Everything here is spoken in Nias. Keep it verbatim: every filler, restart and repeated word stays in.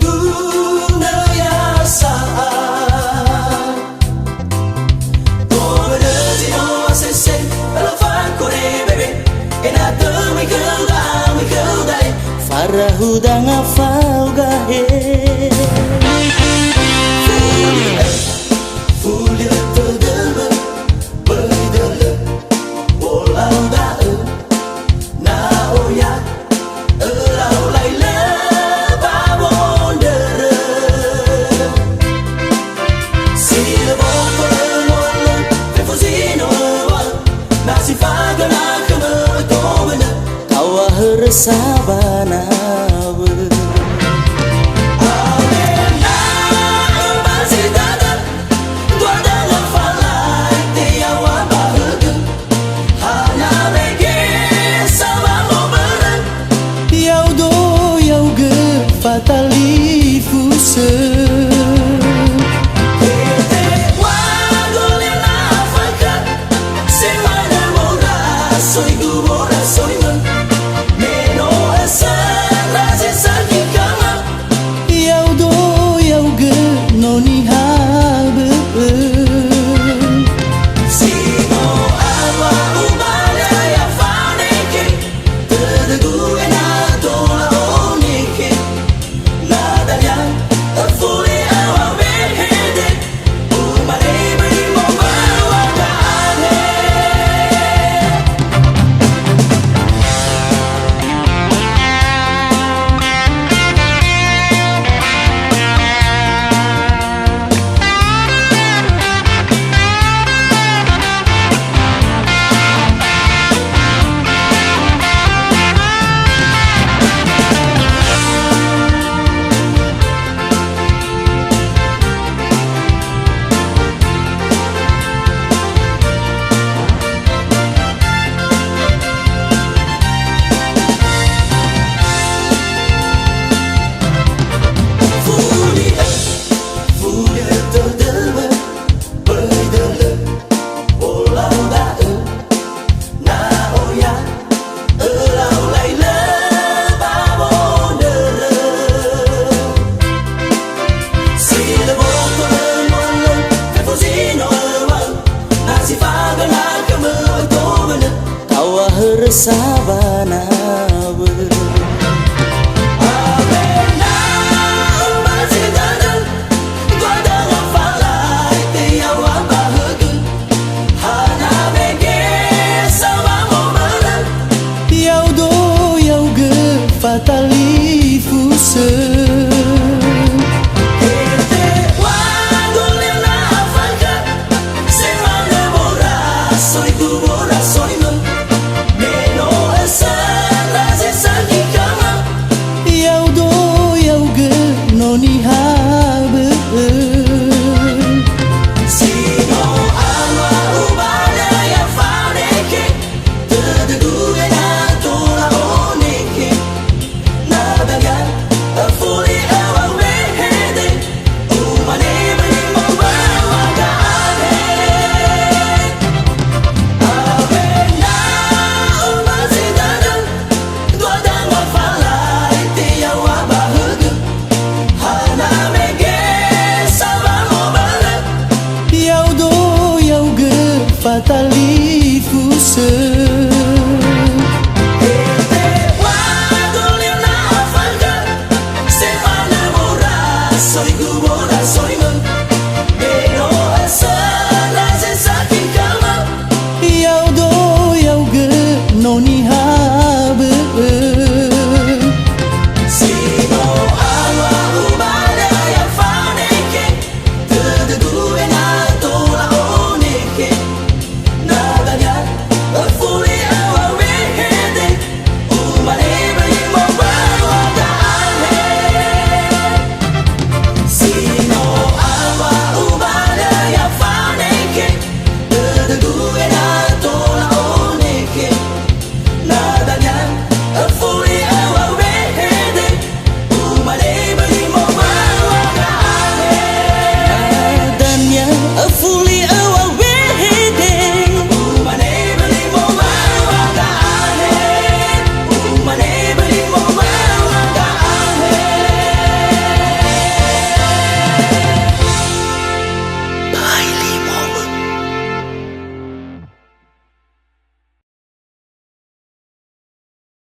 Dunö ya sa'a. Tobölö zi no asese, ülö fakore bebe, ena'ö töi möi khöuda, möi khöuda, e. Farahu danga fauga he. Fuli, fuli tödömö, böi dölö, olau da'ö. Na oya, ölau lailö ba wondrörö. Si lö boko lö molo, fefu zi no öŵa'ö, na si fagöna khömö tobölö. Taŵa hörö saŵa nawö. Awena ömbazi dada, dua danga falaite yaŵa ba högö. Hana wege saŵa mobörö. Ya'odo ya'ugö fatalifusö. Ete wa gole na fakha. Semana mora soigu mora soimö. Me no ösöndra zi sakhi khöma. Ya'odo ya'ugö no niha bö'ö. Si no alua umalö ya faneke, tödögu ena'ö tola oneke. Na dania, öfuli aŵa wehede, umane böi mobaŵa da'e. Fuli, fuli tödömö, böi dölö, olau da'ö. Na oya, ölau lailö ba wondrörö. Si lö boko lö molo, fefu zi no öŵa'ö, na si fagöna khömö tobölö. Taŵa hörö saŵa nawö. Awena ömbazi dada, dua danga falaite yaŵa ba högö. Hana wege saŵa mobörö. Ya'odo ya'ugö fatalifusö. Ete wa gole na fakha. Semana mora soigu mora soimö. Me no ösöndra zi sakhi khöma. Ya'odo ya'ugö no niha bö'ö. Si no alua umalö ya faneke, tödögu ena'ö tola oneke. Na dania, öfuli aŵa wehede, umane böi mobaŵa da'e. Awena ömbazi dada, dua danga falaite yaŵa ba högö. Hana mege saŵa mobörö. Ya'odo ya'ugö fatalifusö. Ete wa gole na fakha. Semana mora soigu mora soimö.